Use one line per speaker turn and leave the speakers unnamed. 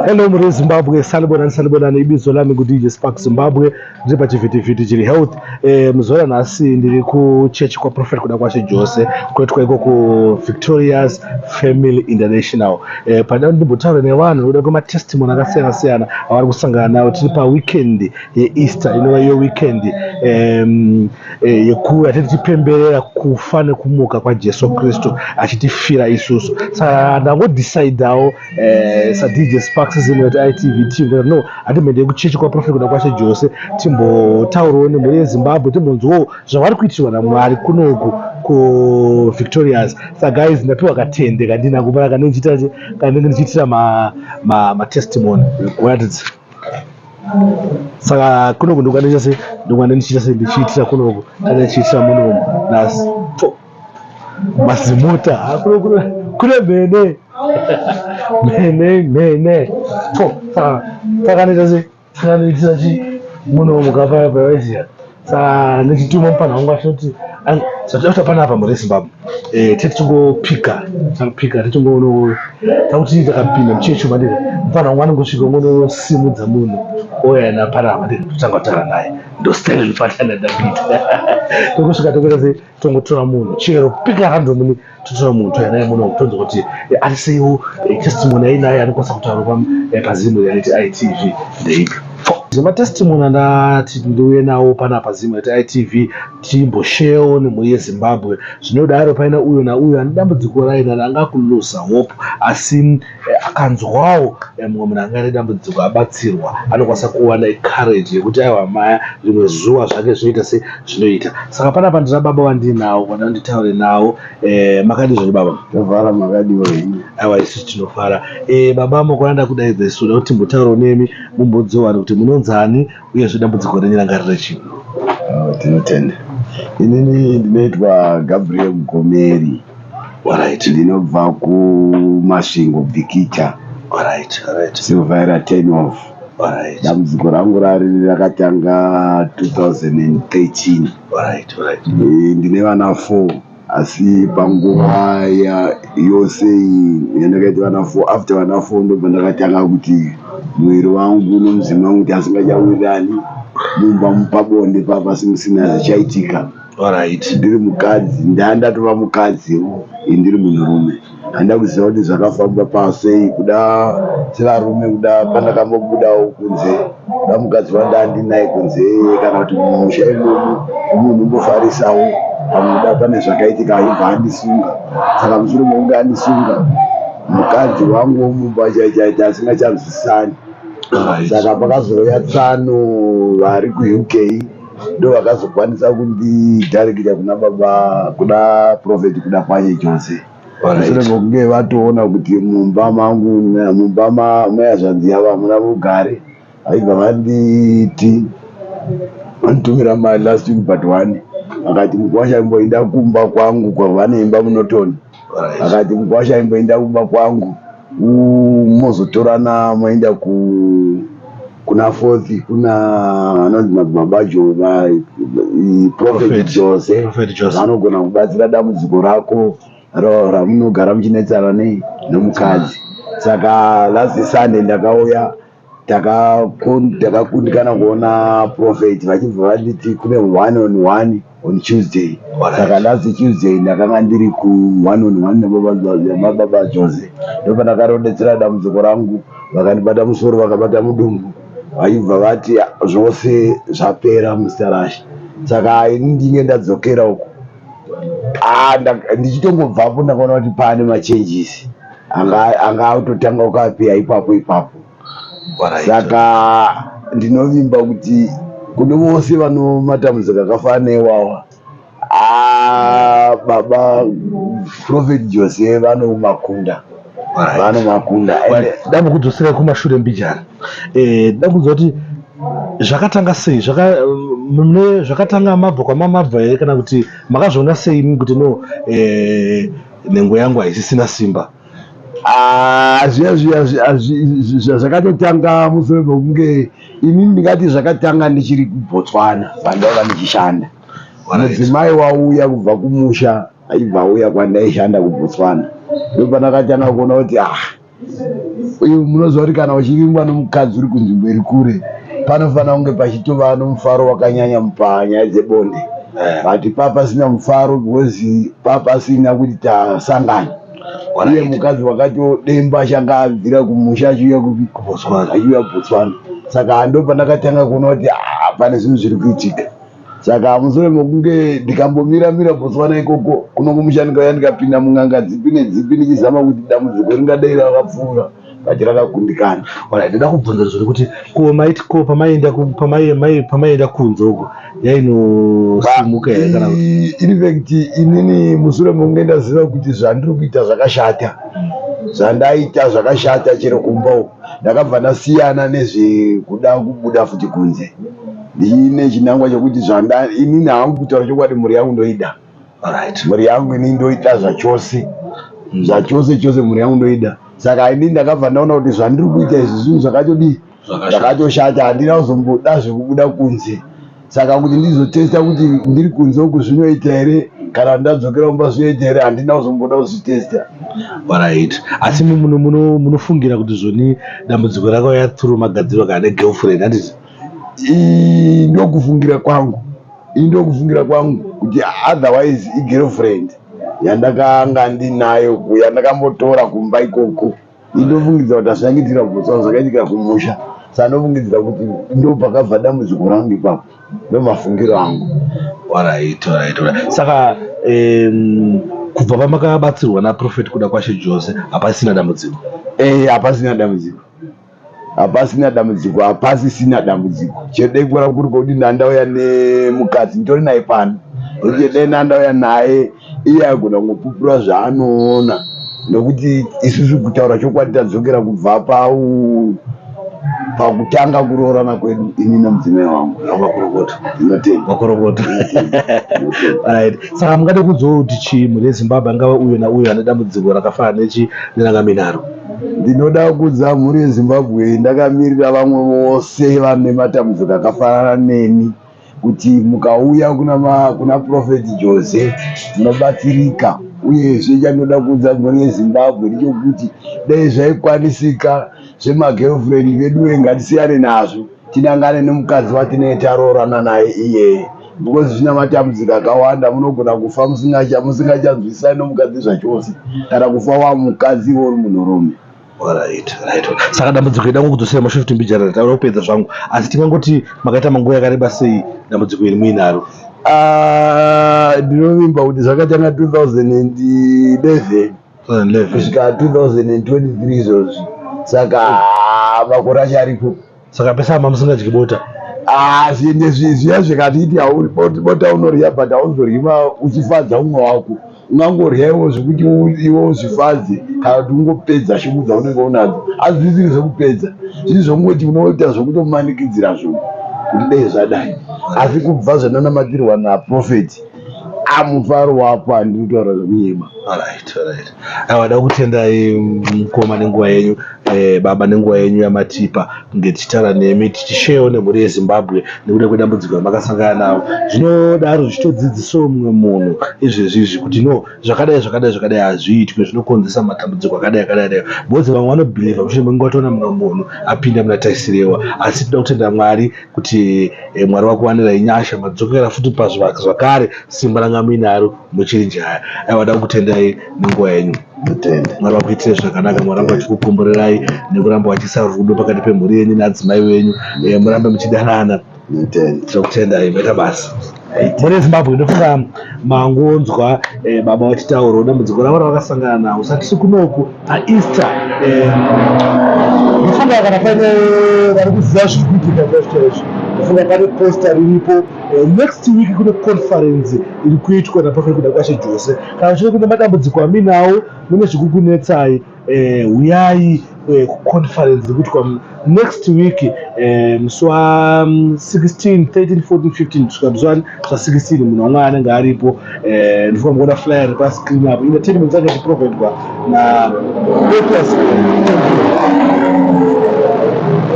Hello muri Zimbabwe, sanibonani sanibonani, ibizo lami nguDJ Spark Zimbabwe, ndiri pachivhitivhiti chiri health. Muzuva ranhasi ndiri kuchechi kwaProphet Kudakwashe Jose, kunoitwa iko kuVictorious Family International. Pandida kuti ndimbotaura nevanhu nekuda kwematestimony akasiyana siyana avari kusangana nawo. Tiri paweekend yeEaster, inova iyo weekend yekuuya tiri tichipemberera kufa nekumuka kwaJesu Kristu achitifira isusu. Saka ndangodecidawo saDJ Sparks Zimret ITV team kuti no, hatimboendei kuchechi kwaProphet Kudakwashe Jose, timbotaurawo nemhuri yeZimbabwe, timbonzwawo zvavari kuitirwa naMwari kunoku kuVictorious. Saka guys, ndapiwa katende kandinako pana kanenge ndichiitira matestimony kuratidza. Saka kunoku ndokwandicha sei, ndokwandichiita sei, ndichiitira kunoku kana ndichiitira munomu nhasi mazimota kune mhene mhene mhene. Saka takandiita sei, takandiitira chi munomu kapaya pavaiziya. Saka ndichituma mupana wangu achiti zvatinoita panapa mhuri yeZimbabwe, tichingopika, takupika tichingono takuti takapinda muchechi mandiri, mupana wangu anongosvika ongonosimudza munhu ouya napanapa mandiri, totanga kutaura naye. Ndo style inofanana ndakuita, tongosvika tokuita sei, tongotora munhu chero pika randomly, totora munhu touya naye muno, tonzwa kuti ari seiwo, testimony ainayo anokwanisa kutaura paZim Reality ITV ndeipi. Zematestimony andati ndiuye nawo panapa Zim Reality ITV, timboshewo nemhuri yeZimbabwe. Zvinodaro paina uyo nauyo ane dambudziko rainaro, anga kuluza hope, asi akanzwawo mumwe munhu anga ane dambudziko abatsirwa, anokwanisa kuwana courage yekuti aiwa maya, rimwe zuva zvake zvinoita se zvinoita. Saka panapa ndina baba vandinawo vanoda nditaure nawo. Makadii zvenyu baba?
Tofara, makadiwa henyu?
Aiwa, isusu tinofara. Baba, makona ndakudaidza isu da kuti timbotaurawo nemi, mumbodzowana kuti munonzani, uyezve dambudziko renyu ranga riri chii?
Tinotenda. Inini ndinoitwa Gabriel Gomeri. Ndinobva kuMasvingo, Bikita. Silveira 10 off. Dambudziko rangu rari rakatanga 2013. Ndine vana 4, asi panguva yose iyi yandakaita vana 4, after vana 4 ndobva ndakatanga kuti muviri wangu nomudzimai wangu kuti asingachawirirani mumba, pabonde papa simusina zvichaitika. Ndiri mukadzi, ndandatova mukadziwo, ini ndiri munhurume. Handida kuziva kuti zvakafamba pasei, kuda sevarume, kuda pandakambobudawo kunze, kuda mukadzi wandandinaye kunze, kana kuti mumusha imomo munhu umbofarisawo pamwe, kuda pane zvakaitika, aibva andisunga. Saka mushure mekunge andisunga, mukadzi wangu womumba chaichaita asingachanzwisisani. Saka pakazouya tsano vari kuUK, ndo vakazokwanisa kundidirecta kuna baba, kuna Prophet Kudakwashe Jose. Mushure mekunge vatoona kuti mumba mangu, mumba mayazvanzi yavo hamuna rugare, vaibva vanditi, vanditumira mari last week but one, vakati mukwasha imboenda kumba kwangu, kwavane imba muNorton. Vakati mukwasha imboenda kumba kwangu, mozotorana moenda kuna Fourth, kuna anonzi madzibaba Prophet Jose, vanogona kubatsira dambudziko rako ramunogara muchinetsana nei nomukadzi. Saka last Sunday ndakauya, takakundikana kuona prophet, vachibva vanditi kune one on one on Tuesday. Saka last Tuesday ndakanga ndiri ku one on one nemababa Jose, ndopandakarondedzera dambudziko rangu. Vakandibata musoro, vakabata mudumbu, vachibva vati zvose zvapera muzita raShe. Saka ini ndinge ndadzokera uko, ndichitongobvapo ndakaona kuti pane machanges anga atotanga kuappear ipapo ipapo. Saka ndinovimba kuti kune vose vano matambudziko akafanana neiwawa, baba Prophet Jose vanomakunda, vanomakunda.
Dambukudzosera kumashure mbijana, ndakunzwa kuti zvakatanga sei, mune zvakatanga mabva kwamamabva here, kana kuti makazviona sei imi kuti no, nhengo yangu haisisina simba?
Ah, zviya zviya zvakatotanga mushure mekunge inini, ndingati zvakatanga ndichiri kuBotswana pandaiva ndichishanda. Mudzimai wauya kubva kumusha, aibva auya kwandaishanda kuBotswana, ndopandakatanga kuona kuti ah. Uye munoziva kuti kana uchivingwa nomukadzi uri kunzvimbo iri kure, panofanira kunge pachitova nomufaro wakanyanya panyaya dzebonde. But papasina mufaro because papasina kuti tasangana. Uye mukadzi wakatodemba changa abvira kumusha achiuya kupi?
KuBotswana.
Achiuya kuBotswana. Saka ndopandakatanga kuona kuti pane zvinhu zviri kuitika. Saka mushure mekunge ndikambomira mira Botswana ikoko kuno kumusha ndikauya ndikapinda mun'anga dzipi nedzipi ndichizama kuti dambudziko ringadai rakapfuura but rakakundikana.
Alright, ndoda kubvunza zviri kuti ko maiti ko pamaienda pamaienda kunze uko yainosimuka here kana kuti?
In fact inini mushure mekunge ndaziva kuti zvandiri kuita zvakashata, zvandaita zvakashata chero kumba uko ndakabva ndasiyana nezvekuda kubuda futi kunze. Ndine chinangwa chekuti zvanda inini hangu kutaura chokwadi mhuri yangu ndoida.
Alright.
Mhuri yangu inini ndoida zvachose. Zvachose chose mhuri yangu ndoida. Saka inini ndakabva ndaona kuti zvandiri kuita izvi zvinhu zvakatodii? Zvakatoshata handina kuzomboda zvekubuda kunze. Saka kuti ndizotesta kuti ndiri kunze uku zvinoita here kana ndadzokera kumba zvinoita here handina kuzomboda kuzvitesta.
Alright. Asi munofungira kuti zvoni dambudziko rakauya through magadzirwa kana negirlfriend handiti?
Ndokufungira kwangu. Ndokufungira kwangu kuti otherwise igirlfriend yandakanga ndinayo yandakambotora kumba ikoko. Ndofungidzira kuti hazvina kuitika kuBotswana zvakaitika kumusha. Saka ndofungidzira kuti ndopakabva dambudziko rangu ipapo. Ndomafungiro angu.
Alright, alright, alright. Saka kubva pamakabatsirwa naProphet Kudakwashe Jose hapasina dambudziko?
Hapasina dambudziko. Hapasina dambudziko, hapasisina dambudziko. Chero dai kura kuri kuti ndandauya nemukadzi nditori naye pano. Nekuti dai ndandauya naye iye aigona kungopupura zvaanoona nekuti isusu kutaura chokwadi tadzokera kubva pau pakutanga kuroorana kwedu ini nemudzimai wangu.
Makorokota.
Ndinotenda.
Makorokota. Right. Saka mungade kudzowo kuti chii mhuri yeZimbabwe angava uyo nauyo ane dambudziko rakafanana nechi nerakamira?
Ndinoda kuudza mhuri yeZimbabwe ndakamirira vamwe vose vane matambudziko akafanana neni kuti mukauya kuna Prophet Jose munobatsirika. Uyezve chandinoda kuudza mhuri yeZimbabwe ndechekuti dai zvaikwanisika zvemagirlfriend veduwe ngatisiyane nazvo tinangane nemukadzi watinenge taroorana naye iyeye because zvina matambudziko akawanda. Munogona kufa musingachanzwisisani nomukadzi zvachose kana kufa wamukadzi iwe uri munhurume.
Alright, right. Saka dambudziko iri dangokudzosera mashure kuti mbijana taura kupedza zvangu asi tingangoti makaita manguva yakareba sei dambudziko iri muinaro?
Ndinovimba kuti zvakatanga 2011 kusvika 2023 izvozvi, saka makore acho aripo.
Saka pese ama musingadyi bota?
Zviende zviya zvikatiti bota unorya but hauzoryi uchifadza umwe wako. Ungangorya iwo zvekuti iwe uzvifadze kana kuti ungopedza shungu dzaunenge unadzo, asi zvisiri zvekupedza, zviri zvekungoti unoita zvekutomanikidzira zvinhu kuti dai zvadai. Asi kubva zvandanamatirwa naProphet, mufaro wapo handiri kutaura zvekunyema.
Alright, alright. Aiwa, da kutendai mukoma nenguva yenyu, baba nenguva yenyu yamatipa kunge tichitaura nemi tichisheyawo nemhuri yeZimbabwe nekuda kwedambudziko ramakasangana navo. Zvinodaro zvichitodzidzisawo mumwe munhu izvezvi izvi kuti no zvakadai zvakadai zvakadai hazviitwe, zvinokonzesa matambudziko akadai akadai adai, because vamwe vanobhilivha mushure mekunge vatoona mumwe munhu apinda muna taisirewa. Asi tinoda kutenda Mwari kuti Mwari vakuwanirai nyasha, madzokera futi pazvakare simba ranga muinaro muchiri jaya. Aiwa, da kutendai nenguva yenyu. Mwari vakuitire zvakanaka. Mwari vangu vachikukomborerai nekuramba vachiisa rudo pakati pemhuri yenyu neadzimai venyu, murambe muchidanana. Tinokutendai, maita basa. Mhuri yeZimbabwe, ndofunga mangonzwa baba vachitaurawo dambudziko ravo ravakasangana navo. Saka tiri kunoku paEaster. Ndofunga kana paine vari kuziva zviri kuitika chaizvo chaizvo, ndofunga pane poster riripo. Next week kune conference iri kuitwa naProphet Kudakwashe Jose. Kana uchine kune madambudziko aminawo mune zvikukunetsai, huyai kuconference iri kuitwa next week musi wa 16, 13, 14, 15 kusvika musi wa 16. Munhu wamwari anenge aripo. Ndifunga mukuona flyer iri pascreen apo. Entertainment dzacho dzichiprovidwa na Opus.